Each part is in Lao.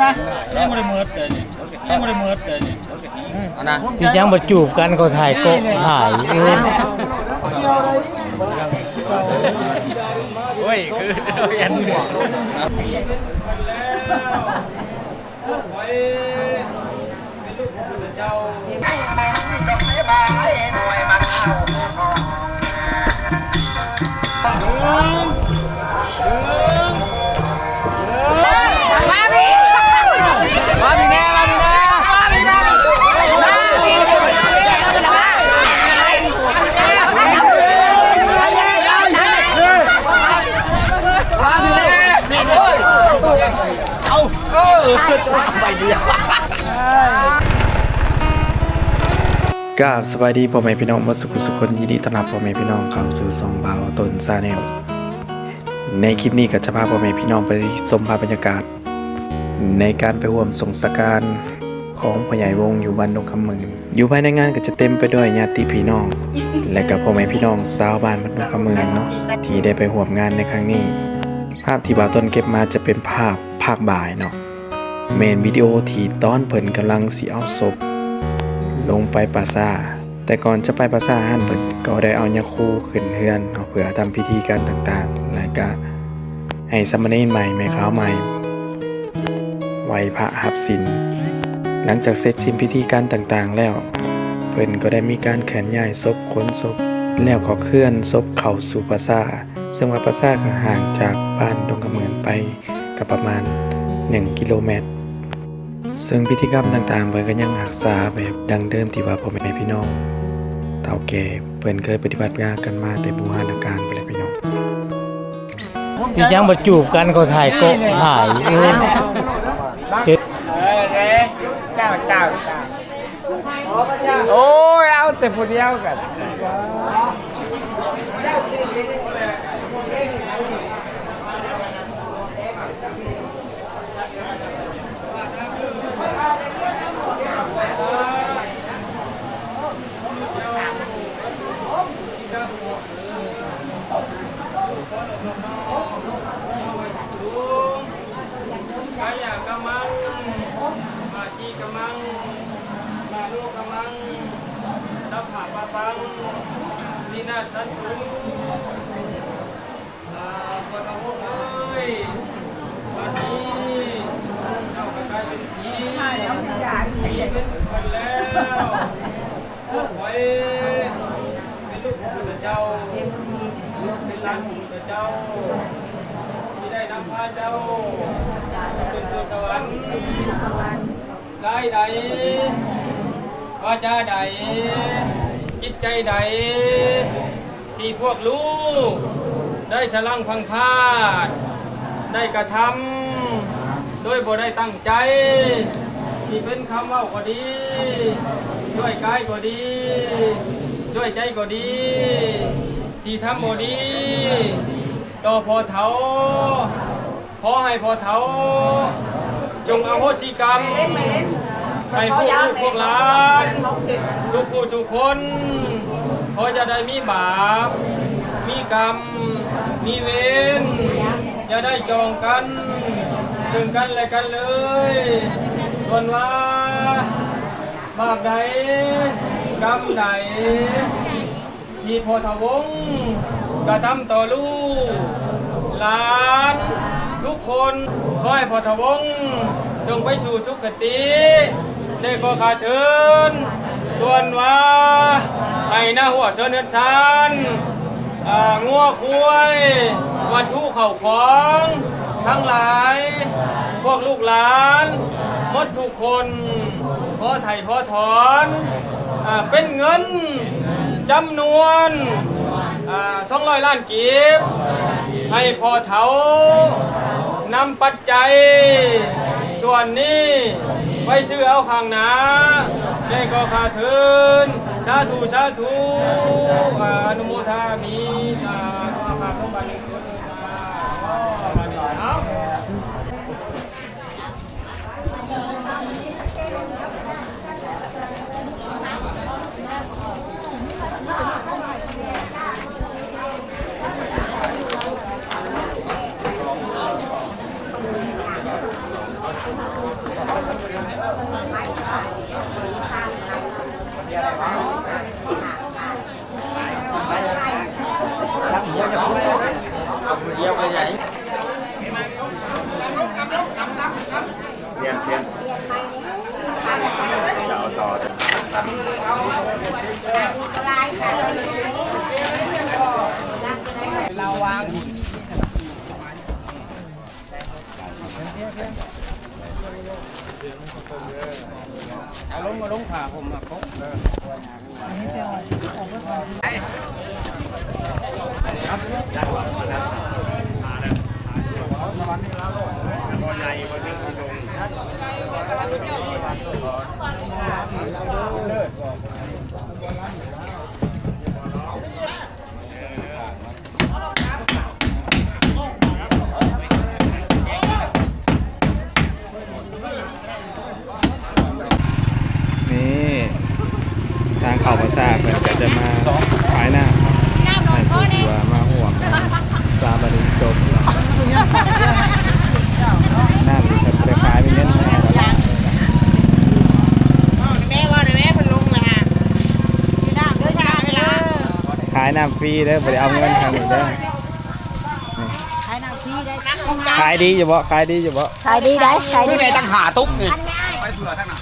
ນະ ຍັງບໍ່ໄດ້ໝົດເດ້ນີ້ ຍັງບໍ່ໄດ້ໝົດເດ້ນີ້ ອັນນະ ຊິຈັ່ງບໍ່ຈູບກັນ ເຂົາຖ່າຍເກາະຖ່າຍ ເອີ ໂອ້ຍ ຄື ກາບສະບາຍດີພໍ່ແມ່ພີ່ນ້ອງໝົດສຸຂູສຸຄົນ, ຍິນດີຕ້ອນຮັບພໍ່ແມ່ພີ່ນ້ອງເຂົ້າສູ່ຊ່ອງບ່າວຕົ້ນ Channel. ໃນຄລິບນີ້ກໍຈະພາພໍ່ແມ່ພີ່ນ້ອງໄປຊົມພາບບັນຍາກາດໃນການໄປຮ່ວມສົ່ງສະການຂອງພໍ່ໃຫຍ່ວົງຢູ່ບ້ານດົງຄຳເໝືອນ. ຢູ່ພາຍໃນງານກໍຈະເຕັມໄປດ້ວຍຍາດຕິພີ່ນ້ອງ ແລະກໍພໍ່ແມ່ພີ່ນ້ອງຊາວບ້ານບ້ານດົງຄຳເໝືອນເນາະ ທີ່ໄດ້ໄປຮ່ວມງານໃນຄັ້ງນີ້. ພາບທີ່ບ່າວຕົ້ນເກັບມາຈະເປັນພາບພາກບ່າຍເນາະ ແມ່ນວິດີໂອທີ່ຕອນເພິ່ນກຳລັງຊິເອົາສົບລົງໄປປ່າຊ້າ. ແຕ່ກ່ອນຈະໄປປ່າຊ້າຫັ້ນ ເພິ່ນກໍໄດ້ເອົາຍາຄູຂຶ້ນເຮືອນເນາະ ເພື່ອທຳພິທີການຕ່າງໆ ແລະກະໃຫ້ສາມະເນນໃໝ່ ແມ່ຂາວໃໝ່ ໄຫວ້ພະຮັບສິນ. ຫຼັງຈາກເສັດສິ້ນພິທີການຕ່າງໆແລ້ວ ເພິ່ນກໍໄດ້ມີການເຄື່ອນຍ້າຍສົບ ຂົນສົບ ແລ້ວກໍເຄື່ອນສົບເຂົ້າສູ່ປ່າຊ້າ ເຊິ່ງວ່າປ່າຊ້າກໍຫ່າງຈາກບ້ານດົງຄຳເໝືອນໄປກໍປະມານໜຶ່ງກິໂລແມັດ. ເຊິ່ງພິທີກຳຕ່າງໆ ເພິ່ນກໍຍັງຮັກສາແບບດັ້ງເດີມທີ່ວ່າພໍ່ແມ່ພີ່ນ້ອງເຖົ້າແກ່ເພິ່ນເຄີຍປະຕິບັດງານກັນມາແຕ່ບູຮານະການພຸ້ນແຫຼະພີ່ນ້ອງ. ຊິຈັ່ງບໍ່ຈູບກັນ ເຂົາຖ່າຍເກາະຖ່າຍ ເອີ ເອີ ເຈົ້າ ເຈົ້າ ເຈົ້າ. ໂອ້ຍ ເອົາແຕ່ຜູ້ດຽວກັນ. ກາຍະກະມັງ ວາຈີກະມັງ ມະໂນກະມັງ ສັບພະປະປັງ ວິນາສັນຕຸ ອາ ພໍ່ເຖົ້າເອີຍ ບັດນີ້ເຈົ້າກໍກາຍເປັນຜີ ເປັນເພິ່ນແລ້ວ. ພວກຂ້ອຍເປັນລູກຂອງພະພຸດທະເຈົ້າ ເປັນຫຼານຂອງພະພຸດທະເຈົ້າ ທີ່ໄດ້ນຳພາເຈົ້າຂຶ້ນສູ່ສະຫວັນ. ກາຍໃດ ວາຈາໃດ ຈິດໃຈໃດ ທີ່ພວກລູກໄດ້ສະຫຼັ່ງພັງພາດ ໄດ້ກະທຳໂດຍບໍ່ໄດ້ຕັ້ງໃຈ ທີ່ເປັນຄຳເວົ້າກໍດີ ດ້ວຍກາຍກໍດີ ດ້ວຍໃຈກໍດີ ທີ່ທຳບໍ່ດີຕໍ່ພໍ່ເຖົ້າ ຂໍໃຫ້ພໍ່ເຖົ້າຈົ່ງອະໂຫສິກຳໃຫ້ພວກລູກພວກຫຼານທຸກຜູ້ທຸກຄົນ. ຂໍຢ່າໄດ້ມີບາບ ມີກຳ ມີເວນ ຢ່າໄດ້ຈອງກັນເຊິ່ງກັນແລະກັນເລີຍ. ສ່ວນວ່າບາບໃດ ກຳໃດ ທີ່ພໍ່ເຖົ້າວົງກະທຳຕໍ່ລູກຫຼານທຸກຄົນ ຂໍໃຫ້ພໍ່ເຖົ້າວົງຈົ່ງໄປສູ່ສຸຄະຕິ ແລະກໍຂ້າເທີນ. ສ່ວນວ່າໄຮ່ນາຮົ້ວເຮືອນຊານ ອາ ງົວຄວາຍ ວັດຖຸເຂົ້າຂອງທັງຫຼາຍ ພວກລູກຫຼານໝົດທຸກຄົນ ຂໍໄຖ່ຂໍຖອນ ອາ ເປັນເງິນ ຈຳນວນ ອາ ສອງຮ້ອຍລ້ານກີບ ໃຫ້ພໍ່ເຖົ້ານຳປັດໄຈສ່ວນນີ້ໄປຊື້ເອົາຂ້າງໜ້າ ແລະກໍຂ້າເທີນ. ສາທຸ ສາທຸ ອາ ອະນຸໂມທາມິ ສາທຸ ອາພາບລົງບາດນີ້ ສາທຸ ອາພາບນີ້ ເອົາ. เปลี่ยน เปลี่ยน จะเอาต่อ เอาลง เอาลงผ้าห่มมาปก เออ ນີ້ ທາງເຂົ້າພາສາເພິ່ນກໍຈະມາຂາຍນ້ຳໃຫ້ຜູ້ທີ່ວ່າມາຮ່ວມສາບານກິນສົບ. ນ້ຳນີ້ເພິ່ນບໍ່ໄດ້ຂາຍເປັນເງິນ. ຂາຍນ້ຳຟຣີເດີ ບໍ່ໄດ້ເອົາເງິນທາງນີ້ເດີ. ຂາຍນ້ຳຟຣີໄດ້. ຂາຍດີຢູ່ບໍ່? ຂາຍດີຢູ່ບໍ່? ຂາຍດີໄດ໋ ຂາຍດີ. ຄືແມ່ຕັ້ງຫາຕຸກນີ້ ໄປເຜື່ອທາງນັ້ນ.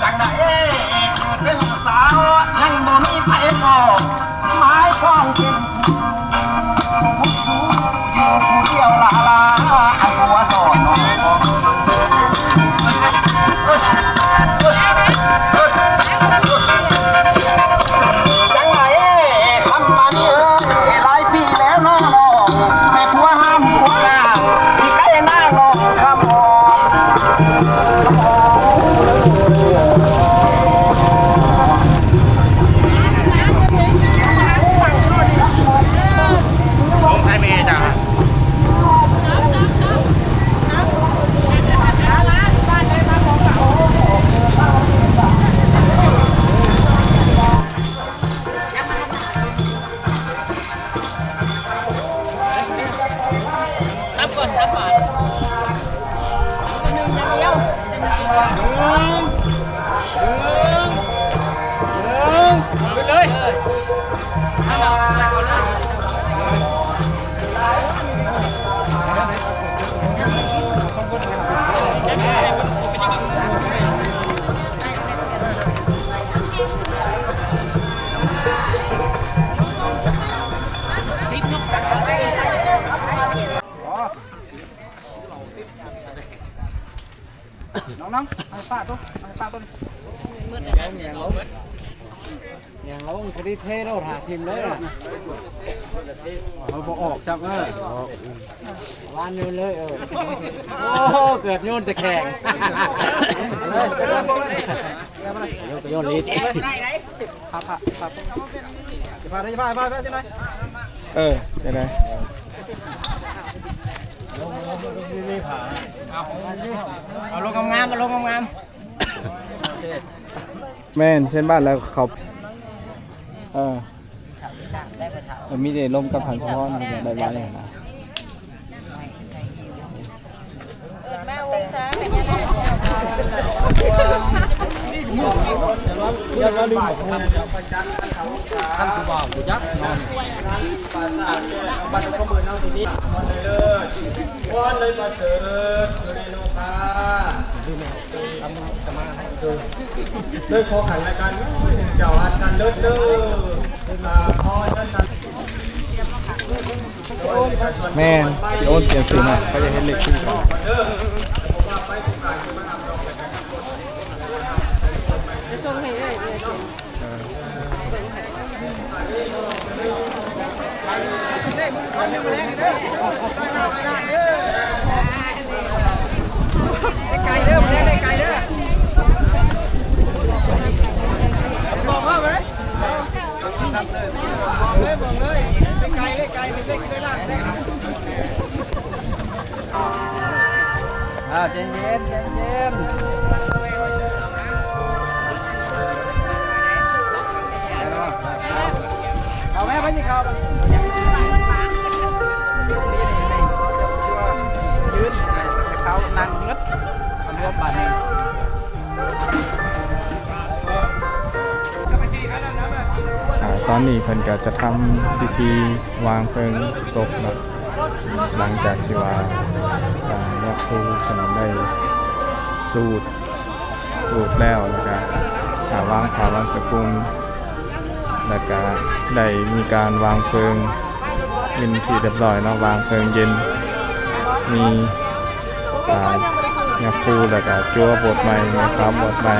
ຈັ່ງໃດເກີດເປັນສາວ ຍັງບໍ່ມີໃຜພໍ້ ໝາຍຄວາມເປັນ ຜູ້ສູງຢູ່ຜູ້ດຽວລາລາ ອັນຜົວສອນນ້ອງ. ຈັ່ງໃດຄຳມານີ້ເອີຍ ຫຼາຍປີແລ້ວນ້ອງ ແມ່ຜົວຫ້າມຜົວກາ ຊິໄດ້ນາງນ້ອງຄຳ. ລົງໃສ່ແມ່ຈ້າ. ນັບກ່ອນ ນັບກ່ອນ ໜຶ່ງຢ່າງດຽວ ໜຶ່ງ ໜຶ່ງ ໜຶ່ງ ຂຶ້ນເລີຍ. ນ້ອງໆ ໃຫ້ປ້າໂຕ ໃຫ້ປ້າໂຕນີ້ ແຍງລົງ ແຍງລົງ ພໍດີເທໂລດ ຫາທີມເລີຍ ເອົາບໍ່ອອກຊ້ຳ ເອີ ວານໂຍນເລີຍ ເອີ ໂອ້ ເກືອບໂຍນແຕ່ແຂງ ໂຍນ ໂຍນລີດ. ພາ ພາ ພາ ພາ ພາ ພາ ພາ ເອີ ຈັ່ງໃດ ເອົາລົງງາມໆ ເອົາລົງງາມໆ. ແມ່ນ ເຊັ່ນບ້ານແລ້ວເຂົາ ເອີ ເອີ ມີແຕ່ລົມກັບທາງສະທ້ອນ ມັນກໍໄດ້ໄວນະ. ເອີ ໂດຍຂໍຂັນລະກັນ ເຈົ້າອັດກັນເລີດເດີ ຂໍເຊີນທ່ານ ແມ່ນ ຊິໂອນປ່ຽນຊື່ໃໝ່ ເຂົາຈະເຮັດເລກຊື່ກັນ. ໄກເດີ ບໍ່ໄດ້ໄກເດີ ບອກເພິ່ນໄປເລີຍ ບອກເລີຍ ບອກເລີຍ ໄກເລີຍ ໄກເລີຍ ໄປລ້າງເດີ. ອ່າ ໃຈເຢັນ ໃຈເຢັນ. ອາ ຕອນນີ້ເພິ່ນກໍຈະທຳພິທີວາງເພີງສົບເນາະ ຫຼັງຈາກທີ່ວ່າ ອາ ຍາຄູເພິ່ນໄດ້ສູດ ສູດແລ້ວ ແລ້ວກະ ອາ ວາງຜ້າບັງສະກຸງ ແລ້ວກະໄດ້ມີການວາງເພີງເປັນທີ່ຮຽບຮ້ອຍເນາະ ວາງເພີງເຢັນ ມີ ອາ ຍາຄູ ແລ້ວກະຈົວບົດໃໝ່ ແມ່ຂາວບົດໃໝ່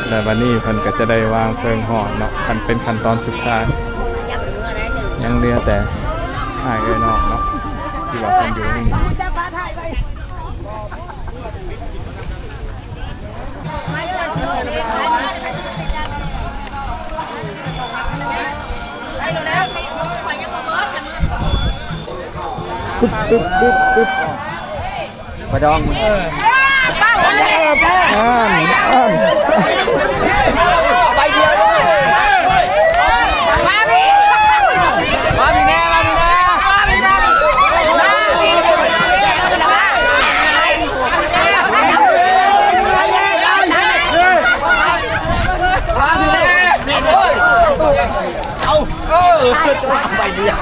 ແລະ ບັດນີ້ເພິ່ນກະຈະໄດ້ວາງເພີງຮ້ອນເນາະ ຄັນເປັນຂັ້ນຕອນສຸດທ້າຍ ຍັງເຫຼືອແຕ່ອ້າຍເອື້ອຍນ້ອງເນາະ ທີ່ວ່າເພິ່ນຢູ່ໃນນີ້. ປະດອງ ອ່ານ ອ່ານ ໄປດຽວເດີ ມາພີ້ ມາພີ້ແນ່ ມາພີ້ແນ່ ມາພີ້ ມາພີ້ ມາພີ້ແນ່ ໂອ້ຍ ເອົາ ເອີ ໄປດຽວ.